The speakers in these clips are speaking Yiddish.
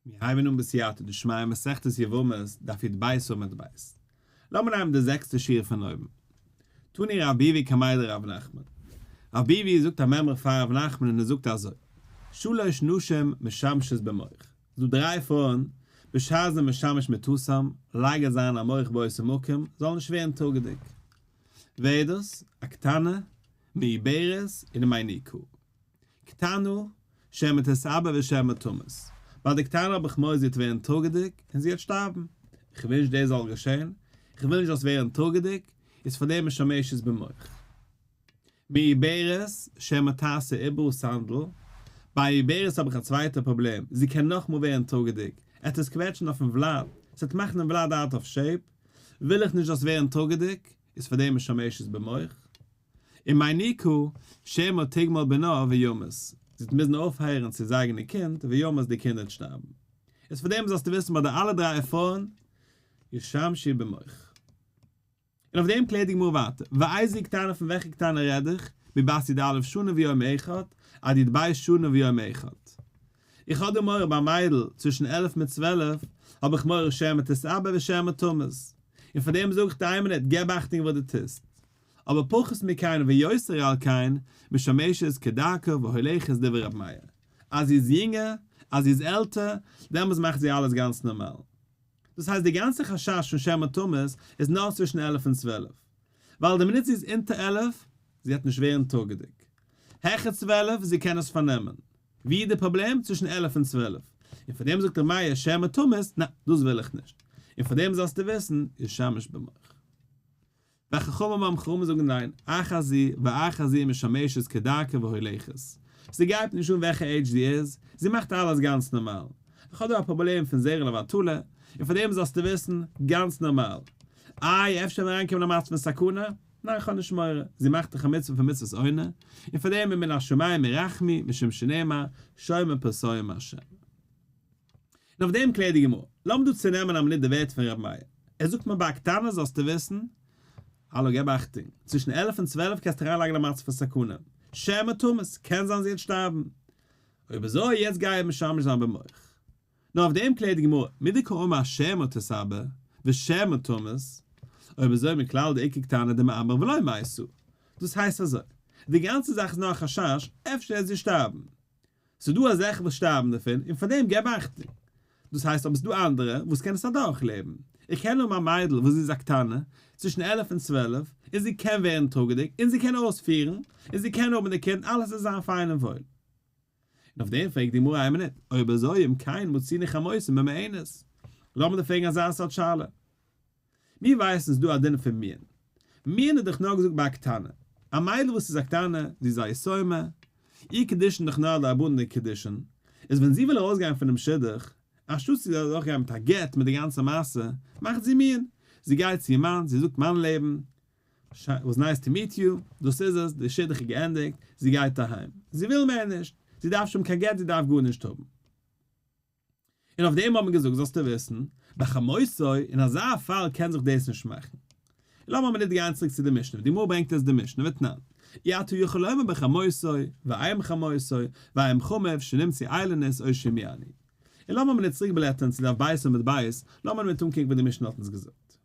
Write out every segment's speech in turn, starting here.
מיר הייבן אן בסייעתא דשמיא מסכת יבמות דף י"ב עמוד ב'. לאמיר נעמען די זעקסטע שורה פון אויבן. תני רב ביבי קמיה דרב נחמן. רב ביבי זאגט א מימרא פאר רב נחמן און ער זאגט אזוי, שלש נשים משמשות במוך. ס'דא דריי פרויען, בשעת זיי משמש מטתם, לייגן זיי אריין א מוך באותו מקום, זאל נישט ווערן טראגעדיג. ווער איז דאס? א קטנה, מעוברת און מיניקה. קטנה, שמא תתעבר ושמא תמות. ביי די קטנה האב איך מורא זי וועט ווערן טראגעדיג און זי וועט שטארבן. איך וויל נישט דאס זאל געשען, איך וויל נישט זאלסט ווערן טראגעדיג, איז פאר דעם משמשת במוך. מעוברת, שמא תעשה עוברה סנדל. ביי מעוברת האב איך א צווייטע פראבלעם, זי קען נאכמאל ווערן טראגעדיג, עט עס קוועטשן אויפן ולד, ס'וועט מאכן דעם ולד out of shape, וויל איך נישט זאלסט ווערן טראגעדיג, איז פאר דעם משמשת במוך. ומיניקה, שמא תגמול בנה וימות, זי וועט מוזן אויפהערן צו זייגן איר קינד, וימות די קינד וועט שטארבן. איז פאר דעם זאלסטו וויסן ביי די אלע דריי פרויען, ישמשו במוך. און אויף דעם קלערט די גמרא ווייטער, ואיזו קטנה פון וועלכע קטנה רעד איך, מבת י"א שנה ויום אחד, עד י"ב שנה ויום אחד. איך האב דא מורא ביי מיידל צווישן 11 מיט 12, האב איך מורא שמא תתעבר ושמא תמות. און פאר דעם זאג איך דיר איין מינוט, געב אכטונג וואס דו טוסט. אבער פחות מכן ויותר על כן, משמשת כדרכה והולכת דברי רבי מאיר. אז זי איז יונגער, אז זי איז עלטער, דעמאלס מאכט זי אלעס גאנץ נארמאל. דאס הייסט די גאנצע חשש פון שמא תמות איז נאר צווישן 11 און 12. ווייל די מינוט זי איז אונטער 11, זי וועט נישט ווערן טראגעדיג. העכער 12, זי קען עס פארנעמען. ווי איז די פראבלעם? צווישן 11 און 12. און פאר דעם זאגט רבי מאיר שמא תמות, ניין, דאס וויל איך נישט. און פאר דעם זאלסטו וויסן, ישמש במוך. וחכמים אומרים חכמים זאגן ניין, אחת זו ואחת זו משמשת כדרכה והולכת. ס'גייט נישט אן וועלכע עידזש זי איז, זי מאכט אלעס גאנץ נארמאל. איך האב דא א פראבלעם פון זרע לבטלה, און פאר דעם זאלסטו וויסן, גאנץ נארמאל. איי, אפשר ווען אריינקומען א מצב פון סכנה? ניין איך האב נישט מורא, זי מאכט דאך א מצוה פון מצוות עונה, און פאר דעם ומן השמים ירחמו, משום שנאמר, שומר פתאים השם. און אויף דעם קלערט די גמרא. לאמיר דא צונעמען א מינוט די ווערטער פון רבי מאיר. ער זאגט מיר ביי א קטנה זאלסטו וויסן, האלא געב אכטונג, צווישן 11 און 12 קענסטו אריינלייגן א מצב פון סכנה, שמא תמות, קען זיין זי וועט שטארבן. אויב אזוי יעצט גיי איך משמש זיין במוך. נאר אויף דעם קלערט די גמרא, מדקאמר שמא תתעבר ושמא תמות, אויב אזוי מכלל דאיכא קטנה דמעברא ולא מתה. דאס הייסט אזוי, די גאנצע זאך איז נאר א חשש, אפשר וועט זי שטארבן. ס'איז דא אזעלכע וואס שטארבן דערפון, און פאר דעם געב אכטונג. דאס הייסט אבער ס'איז דא אנדערע וואס קענען עס אדורכלעבן. איך קען האבן א מיידל וואס זי איז א קטנה, צווישן 11 און 12, און זי קען ווערן טראגעדיג, און זי קען אויספירן, און זי קען האבן די קינד, אלעס איז זיין פיין און וואויל. און אויף דעם פרעגט די גמרא איין מינוט, אויב אזוי אם כן מצינו חמותו ממאנת. לאמיר דיר פרעגן אזא סארט שאלה. מיר ווייסן ס'איז דא א דין פון מיאון. מיאון איז דאך נאר געזאגט ביי א קטנה. א מיידל וואס איז א קטנה, זי איז א יתומה, איר קידושין דאך נאר א דרבנן'דיגע קידושין, איז ווען זי וויל ארויסגיין פונעם שידוך, אנשטאט זי זאל אדורכגיין מיט א גט מיט די גאנצע מעשה, מאכט זי מיאון. זי גייט צו איר מאן, זי זאגט מיין לעבן, was nice to meet you, דאס איז עס, די שידוך איז געענדיגט, זי גייט אהיים. זי וויל מער נישט, זי דארף שוין קיין גט, זי דארף גארנישט האבן. און אויף דעם האט מען געזאגט זאלסטו וויסן, בחמותו, אין אזא פאל קען זיך דאס נישט מאכן. לאמיר מינוט גיין צוריק צו די משנה, די גמרא ברענגט עס די משנה ותנן, אי אתה יכול לומר בחמותו, ואם חמותו, ואם חמיו, שנמצאו איילונית או שמיענו. און לאמיר מינוט צוריק בלעטערן צו דף בית עמוד בית, לאמיר מינוט אנקוקן וואס די משנה האט אונז געזאגט.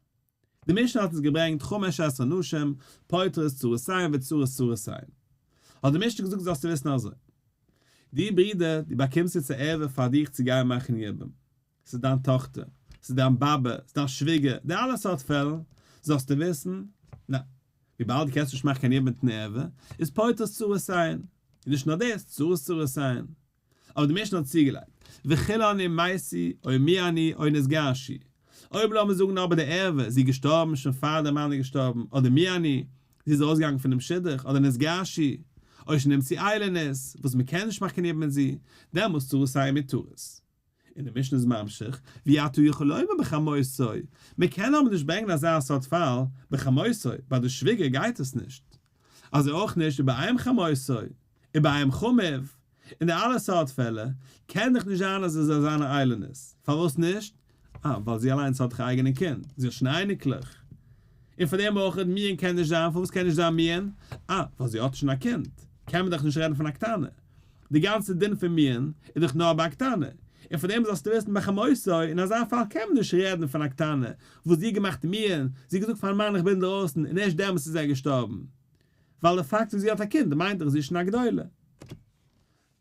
די משנה האט אונז געברענגט חמש עשרה נשים, פוטרות צרותיהן וצרות צרותיהן. האט די משנה געזאגט זאלסטו וויסן אזוי. די ברודער, דו באקומסט יעצט א ערווה פאר דיך צו גיין מאכן יבום. ס'איז דיין טאכטער, ס'איז דיין באבע, ס'איז דיין שוויגער, די אלע סארט פעלן, זאלסטו וויסן, ניין, וויבאלד דו קענסט נישט מאכן קיין יבום מיטן ערווה, איז פוטרות צרותיהן. און נישט נאר דאס, צרות צרותיהן. אבער די משנה האט צוגעלייגט, וכולן אם מתו או מיאנו או נתגרשו. אויב לאמיר זאגן אבער די ערווה, זי איז געשטארבן שוין פאר דער מאן איז געשטארבן, אדער מיאנו, זי איז ארויסגעגאנגען פונעם שידוך, אדער נתגרשו, או שנמצאו איילונית, וואס מען קען נישט מאכן יבום מיט זי, דעמאלס צרותיהן מותרות. און די משנה איז ממשיך, ואי אתה יכול לומר בחמותו, מען קען אבער נישט ברענגען אזא סארט פאל, בחמותו, ביי די שוויגער גייט עס נישט. אזוי אויך נישט ובאם חמותו, ובאם חמיו, אין די אלע סארט פעלער, קען דאך נישט זיין אז עס זאל זיין א איילונית. פארוואס נישט? אה, ווייל זי אליינס האט דאך א אייגענע קינד, זי האט שוין אייניקלעך. און פאר דעם אויך מיאון קען נישט זיין, פארוואס קען נישט זיין מיאון? אה, ווייל זי האט שוין א קינד. קען מען דאך נישט רעדן פון א קטנה. די גאנצע דין פון מיאון איז דאך נאר ביי א קטנה. און פון דעם זאלסטו וויסן בחמותו, אין אזא פאל קען מען נישט רעדן פון א קטנה וואס זי האט געמאכט מיאון, זי האט געזאגט פארן מאן איך בין אינדערויסן און ערשט דעמאלטס איז ער געשטארבן. ווייל די פאקט וואס זי האט א קינד מיינט דאך זי איז שוין א גדולה. און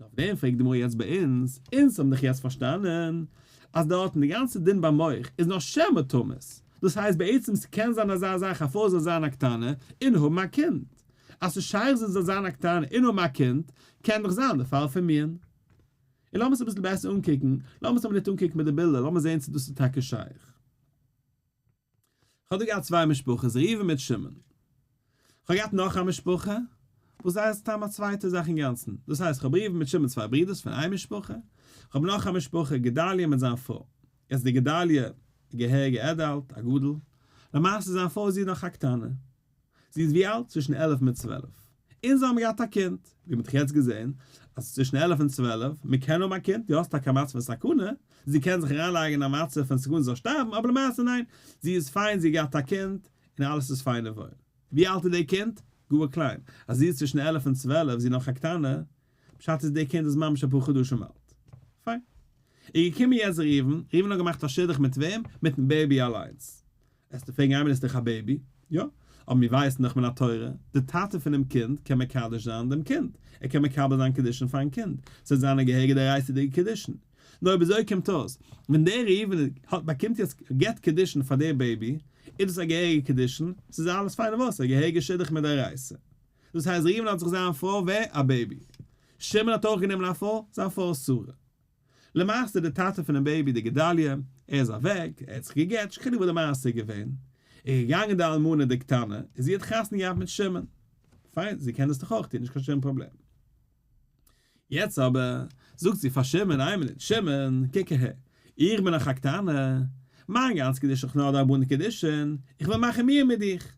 אויף דעם פרעגט די גמרא יעצט ביי אונז, אונז האבן דאך יעצט פארשטאנען אז דארטן די גאנצע דין ביי מוך איז נאר שמא תמות, דאס הייסט בעצם ס'קען זיין אזא זאך א פרוי זאל זיין א קטנה און האבן א קינד, אז ס'איז שייך זי זאל זיין א קטנה און האבן א קינד, קען דאך זיין די פאל פון מיאון. און לאמיר עס אביסל בעסער אנקוקן, לאמיר עס א מינוט אנקוקן מיט די בילדער, לאמיר זען צו דאס איז טאקע שייך. כ'האב דא געהאט צוויי משפחות, ראובן מיט שמעון. כ'האב געהאט נאך א משפחה, וואס זיי איז סתם א צווייטע זאך אינגאנצן. דאס הייסט, כ'האב ראובן מיט שמעון צוויי ברידערס פון איין משפחה, כ'האב נאך א משפחה, גדליה מיט זיין פרוי. יעצט די גדליה, געהעריגע adult, א גדול. למעשה זיין פרוי זי איז נאך א קטנה. זי איז ווי אלט? צווישן 11 מיט 12. און זיי האבן געהאט א קינד. ווי מ'האט דאך יעצט געזען, אז צווישן 11 און 12, מ'קען האבן א קינד, דו האסט טאקע א מצב פון סכנה, זי קען זיך אריינלייגן אין א מצב פון סכנה זי זאל שטארבן, אבער למעשה ניין, זי איז פיין, זי האט געהאט א קינד, און אלעס איז פיין און וואויל. ווי אלט איז די קינד? גאר קליין. אז זי איז צווישן 11 און 12, זי איז נאך א קטנה, פשט איז די קינד איז ממש אפאר חדשים אלט. פיין. איז געקומען יעצט ראובן, ראובן האט געמאכט א שידוך מיט וועם? מיטן baby אליינס. וועסטו פרעגן איינמאל איז דאך א baby, יא, אבער מיר ווייסן דאך מן התורה, די טאטע פונעם קינד קען מקדש זיין דעם קינד, ער קען מקבל זיין קידושין פארן קינד, ס'וועט זיין א געהעריגע דאורייתא'דיגע קידושין. נאר אויב אזוי קומט אויס, ווען דער ראובן האט באקומט יעצט געט קידושין פאר דער baby, איז דאס א געהעריגע קידושין, ס'איז אלעס פיין און וואויל, ס'איז א געהעריגע שידוך מדאורייתא. דאס הייסט ראובן האט זיך זיין פרוי ווער? א baby. שמעון האט אויך גענומען א פרוי, זיין פרוי שרה. למעשה די טאטע פונעם baby די גדליה, ער איז אוועק, ער האט זיך גע'גט, שכינה וואס די מעשה איז געווען, איז געגאנגען די אלמנה די קטנה, און זי האט חתונה געהאט מיט שמעון. פיין, זי קען דאס דאך אויך טון, נישט קיין שום פראבלעם. יעצט אבער, זאגט זי פאר שמעון, איין מינוט, שמעון, קוק אהער, איך בין נאך א קטנה, מיין גאנץ קידושין איז נאר דרבנן קידושין, איך וויל מאכן מיאון מיט דיך.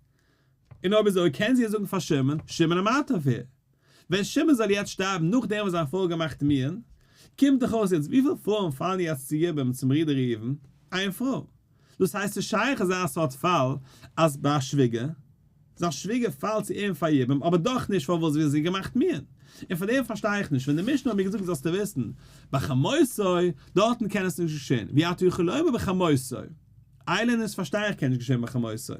און אויב אזוי קען זי עס זאגן פאר שמעון, שמעון אמרת אויף ווען שמעון זאל יעצט שטארבן נאכדעם וואס זיין פרוי האט געמאכט מיאון, קומט דאך אויס יעצט וויפיל פרויען פאלן יעצט צו יבום צום ברודער ראובן? איין פרוי. דאס הייסט ס'איז שייך אזא סארט פאל אז ביי א שוויגער, זיין שוויגער פאלט צו אים פאר יבום אבער דאך נישט פארוואס ווייל זי האט געמאכט מיאון. און פאר דעם פארשטיי איך נישט ווען די משנה האט מיר געזאגט זאלסטו וויסן בחמותו דארטן קען עס נישט געשען ואי אתה יכול לומר בחמותו איילונית פארשטיי איך קען נישט געשען בחמותו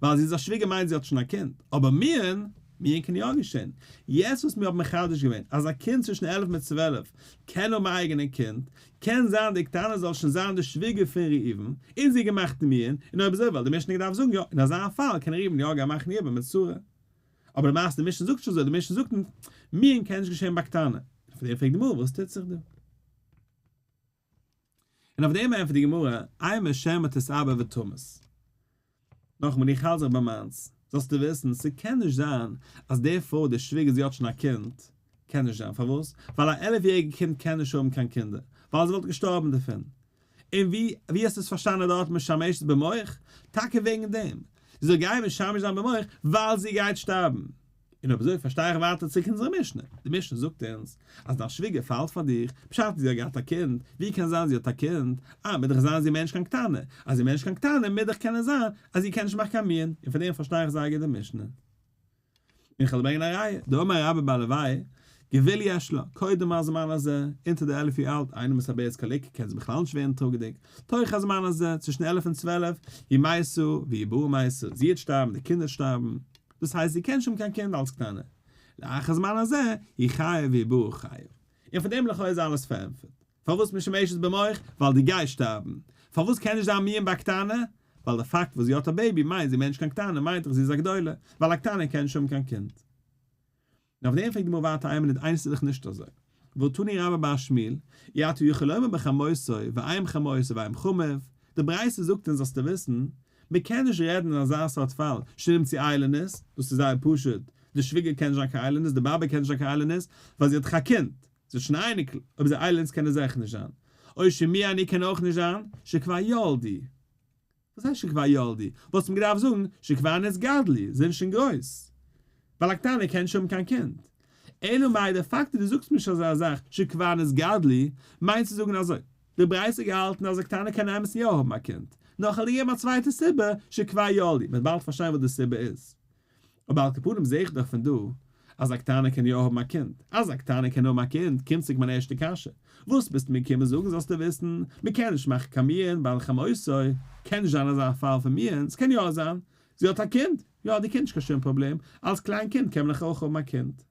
ווייל זי איז א שוויגער מיינט זי האט שוין א קינד, אבער מיאון, מיאון קען יא געשען. יעצט וואס מיר האבן מחדש געווען אז א קינד צווישן 11 מיט 12 קען האבן א אייגענע קינד, קען זיין די קטנה זאל שוין זיין די שוויגער פון ראובן, און זי געמאכט מיאון, און אויב אזוי וואלט די משנה געדארפט זאגן יא, אין אזא פאל קען ראובן יא גיין מאכן יבום מיט שרה. אבער למעשה די משנה זאגט נישט אזוי, די משנה זאגט מיאון קען נישט געשען ביי קטנה. און פון דעם פרעגט די גמרא וואס טוט זיך דא? און אויף דעם ענטפערט די גמרא, אימא שמא תתעבר ותמות. נאכאמאל, איך האלט זיך ביי מיינס. זאלסטו וויסן, ס'קען נישט זיין אז די פרוי, די שוויגער, זי האט שוין א קינד. קען נישט זיין. פארוואס? ווייל א 11 יעריגע קינד קען נישט האבן קיין קינדער. ווייל זי וואלט געשטארבן דערפון. און ווי ווי האסטו עס פארשטאנען דארט משמשת במוך? טאקע וועגן דעם. זי זאל גיין משמש זיין במוך ווייל זי גייט שטארבן. און אויב אזוי פארשטיי איך ווייטער צוריק אונזערע משנה. די משנה זאגט אונז אז דיין שוויגער פאלט פאר דיך, פשט איז זי האט געהאט א קינד, ווי קען זיין זי האט א קינד? אה, מוז דאך זיין זי איז מער נישט קיין קטנה, אז זי איז מער נישט קיין קטנה מוז דאך קענען זיין אז זי קען נישט מאכן קיין מיאון, און פון דעם פארשטיי איך זייער גוט די משנה. און איך וועל ברענגען א ראיה, דאמר רבה בר לוי, גבול יש לה, קודם הזמן הזה, אונטער די 11 יאר אלט, איינער וואס א בערז קאליקע קען זי בכלל נישט ווערן טראגעדיג, תוך הזמן הזה, צווישן 11 און 12, היא מתה ועוברה מת, זי וועט שטארבן, די קינדער שטארבן. דאס הייסט זי קען שוין קיין קינד אלס קטנה, לאחר זמן הזה היא חיה ועוברה חי. און פון דעם לכאו' איז אלעס פארענטפערט. פארוואס משמשת במוך? ווייל דו גייסט שטארבן. פארוואס קען נישט זיין מיאון ביי קטנה? ווייל די פאקט וואס זי האט א baby מיינט זי מער נישט קיין קטנה מיינט דאך זי איז א גדולה, ווייל א קטנה קען נישט האבן קיין קינד. און אויף דעם פרעגט די גמרא ווייטער איין מינוט איינס איז דאך נישט אזוי. והא תני רבה בר שמואל, אי אתה יכול לומר בחמותו ואם חמותו ואם חמיו, די ברייתא זאגט אונז זאלסטו וויסן, מען קען נישט רעדן אין אזא סארט פאל, שנמצאו איילונית, דאס איז זייער פשוט, די שוויגער קען נישט זיין קיין איילונית, די באבע קען נישט זיין קיין איילונית, ווייל זי האט דאך א קינד, זי האט שוין א אייניקל, אויב זי איילונית קען עס זיכער נישט זיין. או שמי אני קען אויך נישט זיין, שכבר ילדו. וואס הייסט שכבר ילדו? וואלסט אים געדארפט זאגן שכבר נתגדלו, זיי זענען שוין גרויס. ווייל א קטנה קען נישט האבן קיין קינד. אלא מאי די פאקט אז דו זאגסט מיר נישט אזא זאך שכבר נתגדלו, מיינט צו זאגן אזוי, די ברייתא האט געהאלטן אז א קטנה קען אין אמת'ן יא האבן א קינד, נאר כ'וועל דיר געבן א צווייטע סיבה שכבר ילדו, מ'וועט באלד פארשטיין וואס די סיבה איז. אבער על כל פנים זעה איך דאך פון דא. אז א קטנה קען יא האבן א קינד. אז א קטנה קען האבן א קינד, קומט צוריק מיין ערשטע קשיא. וואס ביסטו מיר געקומען זאגן זאלסטו וויסן, מען קען נישט מאכן קיין מיאון ביי חמותו, קען נישט זיין אזא פאל פון מיאון, ס'קען יא זיין, זי האט א קינד, יא די קינד נישט קיין שום פראבלעם, אלס קליין קינד קען מען דאך אויך האבן א קינד.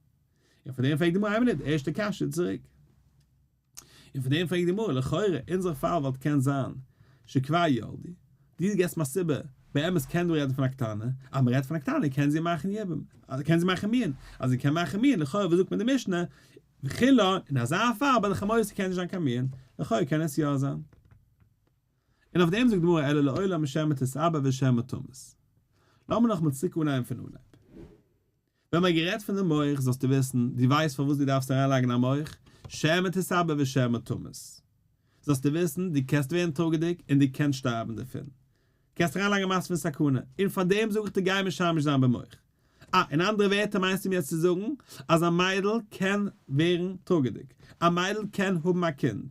און פאר דעם פרעגט די גמרא איין מינוט, ערשטע קשיא צוריק. און פאר דעם פרעגט די גמרא, לכאורה אונזער פאל וואלט געקענט זיין שכבר ילדו, דו געסט מיר א סיבה, באמת קען דא רעדן פון א קטנה, אז מען רעדט פון א קטנה קען זי מאכן יבום, קען זי מאכן מיאון, אז זי קען מאכן מיאון, לכאורה וואס זאגט מען די משנה, וכולן, אין אזא פאל ביי די חמותו קען נישט זיין קיין מיאון, לכאורה קען עס יא זיין. און אויף דעם זאגט די גמרא אלא לעולם שמא תתעבר ושמא תמות. לאמיר נאכאמאל צוריק אנהייבן פון אנהייב. ווען מען האט גערעדט פון די מוך זאלסטו וויסן, דו ווייסט פארוואס דו דארפסט אריינלייגן א מוך, שמא תתעבר ושמא תמות. זאלסטו וויסן, דו קענסט ווערן טראגעדיג און דו קענסט שטארבן דערפון. קענסט אריינלייגן א מצב פון סכנה, און פאר דעם זאג איך דיר גיי משמש זיין במוך. אה, אין אנדערע ווערטער מיינסטו מיר יעצט צו זאגן אז א מיידל קען ווערן טראגעדיג, א מיידל קען האבן א קינד.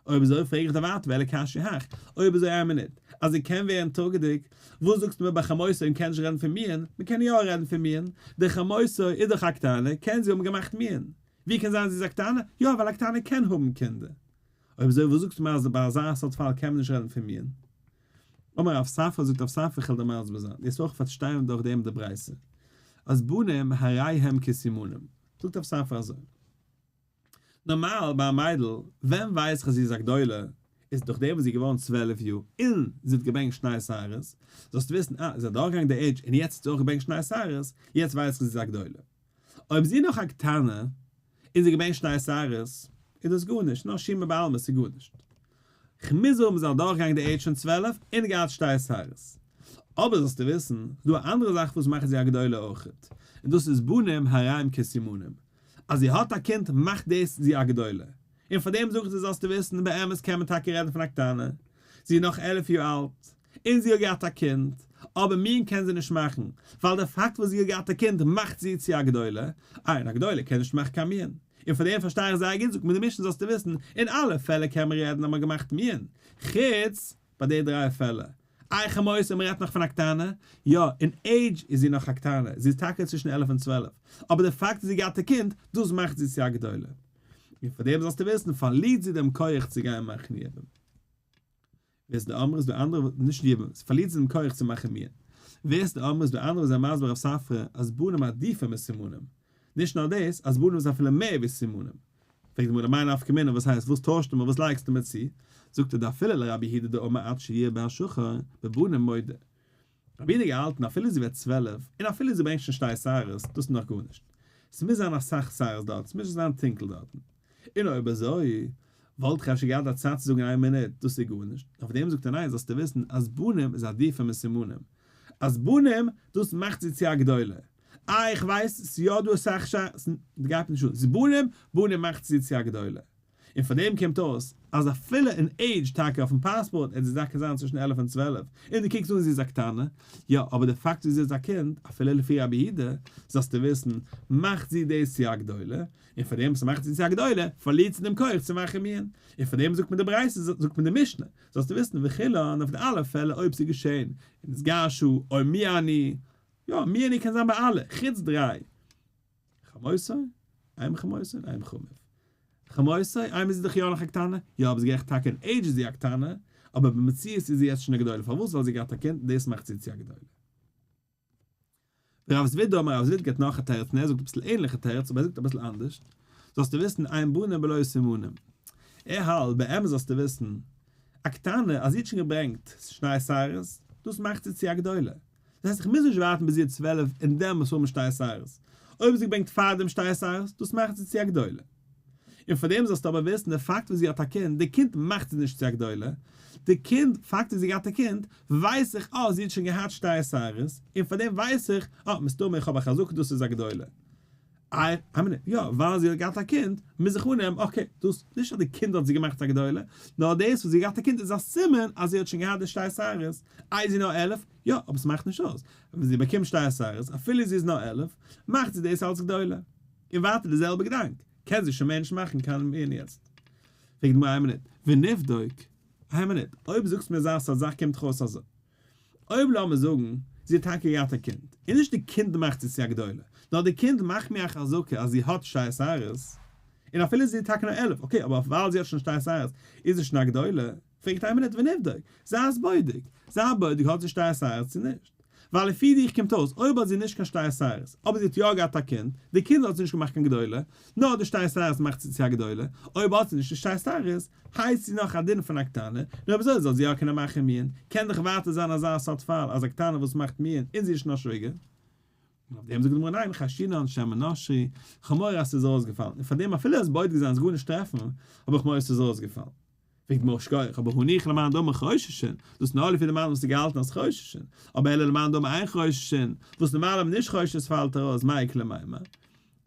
אויב אזוי פרעג איך דיר ווייטער ואלא קשיא הך, אויב אזוי איין מינוט, אז זי קען ווערן טראגעדיג, וואס זאגסטו מיר ביי חמותו און קען נישט רעדן פון מיאון, מען קען יא רעדן פון מיאון, די חמותו איז דאך א קטנה, קען זי האבן געמאכט מיאון? ווי קען זיין זי איז א קטנה? יא ווייל א קטנה קען האבן קינדער. אויב אזוי וואס זאגסטו מיר אז ביי אזא סארט פאל קען מען נישט רעדן פון מיאון? אמר רב ספרא זאגט רב ספרא איך וועל דיר מסביר זיין, דו וועסט אויך פארשטיין דורך דעם די ברייתא, אז בנים הרי הם כסימנים, זאגט רב ספרא אזוי, נארמאל ביי א מיידל, ווען ווייס איך אז זי איז א גדולה, איז דורך דעם וואס זי איז געווארן 12 יאר און זי האט געברענגט שני שערות, זאלסטו וויסן אה, זי האט דורכגעגאנגען די עידזש און יעצט האט זי אויך געברענגט שני שערות, יעצט ווייס איך אז זי איז א גדולה. אויב זי איז נאך א קטנה און זי האט געברענגט שני שערות, איז דאס גארנישט, נאר שימור בעלמא, ס'איז גארנישט. כ'מוז האבן זי האט דורכגעגאנגען די עידזש פון 12 און געהאט שתי שערות. אבער זאלסטו וויסן, ס'דא א אנדערע זאך וואס מאכט זי א גדולה אויכעט, און דאס איז בנים הרי הם כסימנים. אז זי האט א קינד מאכט דאס זי א גדולה. און פאר דעם זאג איך דיר זאלסטו וויסן, באמת קען מען טאקע רעדן פון א קטנה, זי איז נאך 11 יאר אלט, און זי האט געהאט א קינד, אבער מיאון קען זי נישט מאכן, ווייל די פאקט וואס זי האט געהאט א קינד מאכט זי צו א גדולה, אה, און א גדולה קען נישט מאכן קיין מיאון. און פאר דעם פארשטיי איך זייער גוט זאגט מיר די משנה זאלסטו וויסן, אין אלע פעלער קען מען רעדן אז מען האט געמאכט מיאון, חוץ ביי די דריי פעלער. איי חמותו און מען רעדט נאך פון א קטנה? יא, אין עידזש איז זי נאך א קטנה, זי איז טאקע צווישן 11 און 12, אבער די פאקט אז זי האט געהאט א קינד, דאס מאכט זי צו א גדולה. און פאר דעם זאלסטו וויסן, פארלירט זי דעם כח צו גיין מאכן יבום. ווער איז די אמר איז דא אנדערע נישט יבום, ס'פארלירט זי דעם כח צו מאכן מיאון. ווער איז די אמר איז דא אנדערע וואס זענען מסביר אויף ספרא אז בנים עדיפים מסימנים. נישט נאר דאס, אז בנים איז אפילו מער ווי סימנים. פרעגט די גמרא למאי נפקא מינה וואס הייסט וואס טוישסטו מיר וואס לייגסטו מיר צו? זאגט ער דאפילו לרבי יהודה דאמר עד שירבה השחור בבנים מודה. רבי יהודה געהאלטן אפילו זי ווערט 12 און אפילו זי ברענגט שוין שתי שערות דאס איז נאך גארנישט. ס'מוז זיין אסאך שערות דארט, ס'מוז נישט זיין טונקל דארטן. און אויב אזוי, וואלט איך אפשר געהאט א צד צו זאגן איין מינוט, דאס איז גארנישט. אויף דעם זאגט ער ניין, זאלסטו וויסן אז בנים איז עדיפא מסימנים. אז בנים, דאס מאכט זי צו א גדולה. אה, איך ווייס, ס'איז יא דא אסאך ש ס, גייט נישט אן. ס'איז בנים, בנים מאכט זי צו א גדולה. און פאר דעם קומט אויס, אז אפילו אין עידזש טאקע אויפן פאספארט עט זי טאקע זיין צווישן 11 און 12, און דו קוקסט אן זי איז א קטנה, יא, אבער די פאקט ווי זי איז א קינד, אפילו לפי רבי יהודה, זאלסטו וויסן, מאכט זי דאס צו א גדולה, און פאר דעם וואס ס'מאכט זי צו א גדולה, פארלירט זי דעם כח צו מאכן מיאון. און פאר דעם זאגט מען די ברייתא, זאגט מען די משנה, זאלסטו וויסן, וכולן, אויף די אלע פעלער אויב ס'איז געשען, נתגרשה, או מיאנו, יא, מיאנו קען זיין ביי אלע, חוץ דריי. חמותו, אם חמותו און אם חמיו. חמותו, איינמאל איז זי דאך יא נאך א קטנה, יא אבער זי גערעכט טאקע אין עידזש איז זי א קטנה, אבער במציאות איז זי יעצט שוין א גדולה, פארוואס? ווייל זי האט געהאט א קינד, דאס מאכט זי צו א גדולה. רב זביד אמר, רב זביד געבט נאך א תירוץ און ער זאגט אביסל ענליכע תירוץ אבער ער זאגט אביסל אנדערש, זאלסטו וויסן אין בנים בלא סימנים. ער האלט, באמת זאלסטו וויסן, א קטנה אז זי האט שוין געברענגט שני שערות, דאס מאכט זי צו א גדולה. דאס הייסט איך מוז נישט ווארטן ביז זי איז 12 און דעמאלס האבן שתי שערות. אויב זי ברענגט פארדעם שתי שערות, דאס מאכט זי צו א גדולה. און פאר דעם זאלסטו אבער וויסן, די פאקט וואס זי האט א קינד, די קינד מאכט זי נישט צו א גדולה. די קינד, פאקט וואס זי געהאט א קינד, ווייס איך, אה, זי האט שוין געהאט שתי שערות, און פאר דעם ווייס איך, אה, מסתמא איך האב א חזקה דאס איז א גדולה. איי, איי מינוט, יא, ווייל זי האט געהאט א קינד, מוז איך אננעמען, okay, דאס, נישט אז די קינד האט זי געמאכט א גדולה, נאר דאס וואס זי האט געהאט א קינד איז א סימן אז זי האט שוין געהאט די שתי שערות. איי, איז זי נאר 11? יא, אבער ס'מאכט נישט אויס. ווען זי באקומט שתי שערות, אפילו זי איז נאר 11, מאכט זי דאס אלס גדולה. און ווייטער די זעלבע געדאנק, קען זי שוין מער נישט מאכן קיין מיאון יעצט. פרעגט די גמרא איין מינוט, ונבדוק, איין מינוט, אויב זאגסט מיר אזא סארט זאך קומט דאך אויס אזוי. אויב לאמיר זאגן, זי האט טאקע געהאט א קינד, און נישט די קינד מאכט זי צו א גדולה, נאר די קינד מאכט מיר א חזקה אז זי האט שתי שערות, און אפילו זי איז טאקע נאר 11, okay, אבער ווייל זי האט שוין שתי שערות, איז זי שוין א גדולה. פרעגט איין מינוט ונבדוק, זיי עס בודק, זיי בודק האט זי שתי שערות צו נישט. ווייל לפי דיך קומט אויס, אויב האט זי נישט קיין שתי שערות, אבער זי האט יא געהאט א קינד, די קינד האט זי נישט געמאכט קיין גדולה, נאר די שתי שערות מאכט זי צו א גדולה, אויב האט זי נישט די שתי שערות, הייסט זי נאך א דין פון א קטנה, נו אויב אזוי זאל זי יא קענען מאכן מיאון, קען דאך ווייטער זיין אזא סארט פאל אז א קטנה וואס מאכט מיאון און זי איז שוין א שוויגער. און אויף דעם זאגט די גמרא ניין חיישינן שמא נשרו, כ'האב מורא אז ס'איז ארויסגעפאלן, און פאר דעם אפילו עס בודק זיין עס גארנישט טרעפן, האב איך מורא ס'איז ארויסגעפאלן. פרעגט די גמרא שכוח, אבער הניחא למאן דאמר חוששין, דאס נאר לפי די מאן וואס האט געהאלטן אז חוששין, אבער אלא למאן דאמר אין חוששין, וואס נארמאל האבן נישט חושש עס פאלט ארויס, מאי איכא למימר? זאגט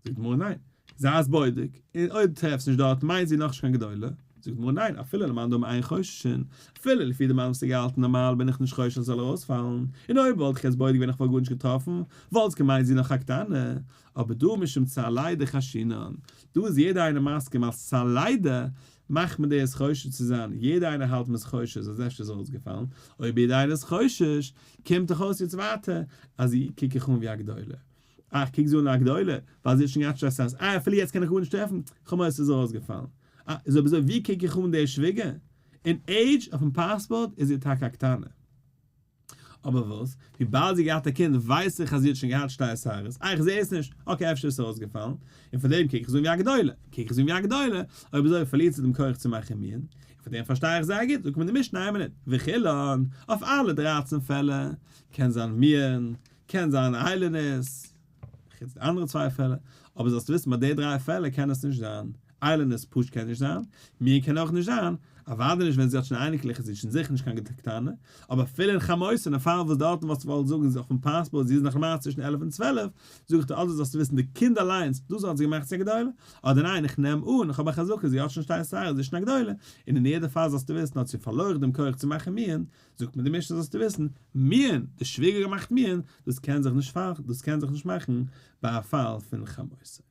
די גמרא ניין, זיי עס בודק, און אויב דו טרעפסט נישט דארט מיינט זי נאכנישט קיין גדולה, זאגט די גמרא ניין, אפילו למאן דאמר אין חוששין, אפילו לפי די מאן וואס האט געהאלטן נארמאל בין איך נישט חושש אז עס זאל ארויספאלן, און אויב וואלט איך עס בודק געווען איך וואלט גארנישט געטראפן, וואלטסט געמיינט זי נאך א קטנה, אבער דא משום צער לידה חיישינן, דא איז יעדער איינער מסכים אז צער לידה מאכט מען דאס חושש צו זיין, יעדער איינער האלט מ'איז חושש אז אפשר איז ארויסגעפאלן, אויב יעדער איינער איז חושש, קומט דאך אויס יעצט ווייטער אז זי קוק איך אן ווי א גדולה. אה, איך קוק זי אן א גדולה, ווייל זי האט שוין געהאט שתי שערות, אה, אפילו יעצט קען איך גארנישט טרעפן, כ'האב מורא ס'איז ארויסגעפאלן. אה, איז אויב אזוי ווי קוק איך אן די שוויגער? אין עידזש אויפן פאספארט איז זי טאקע א קטנה. אבער וואס? וויבאלד זי האט געהאט א קינד ווייס איך אז זי האט שוין געהאט שתי שערות, אה איך זע עס נישט, okay אפשר איז עס ארויסגעפאלן, און פאר דעם קוק איך זי אן ווי א גדולה, קוק איך זי אן ווי א גדולה, אויב אזוי פארלירט זי דעם כח צו מאכן מיאון, און פאר דעם פארשטיי איך זייער גוט, זאגט מיר די משנה איין מינוט, וכולן, אויף אלע דרייצן פעלער, קען זיין מיאון, קען זיין איילונית, חוץ די אנדערע צוויי פעלער, אבער זאלסט וויסן ביי די דריי פעלער קען עס נישט זיין, איילונית פשוט קען נישט זיין, מיאון קען אויך נישט זיין, אוודאי נישט ווען זי האט שוין אייניקלעך איז זי שוין זיכער נישט קיין קטנה, אבער אפילו אין חמותו אין א פאל וואס דארטן וואלסטו געוואלט זאגן זי אויפן פאספארט זי איז נאך למעשה צווישן 11 און 12, זאג איך דיר אדער זאלסטו וויסן די קינד אליינס דאס האט זי געמאכט צו א גדולה, אדער ניין איך נעם אן איך האב א חזקה זי האט שוין שתי שערות זי איז שוין א גדולה, און אין יעדע פאל זאלסטו וויסן האט זי פארלוירן דעם כח צו מאכן מיאון, זאגט מיר די משנה זאלסטו וויסן, מיאון, די שוויגער געמאכט מיאון, דאס קען זיך נישט דאס קען זיך נישט מאכן ביי א פאל פון חמותו.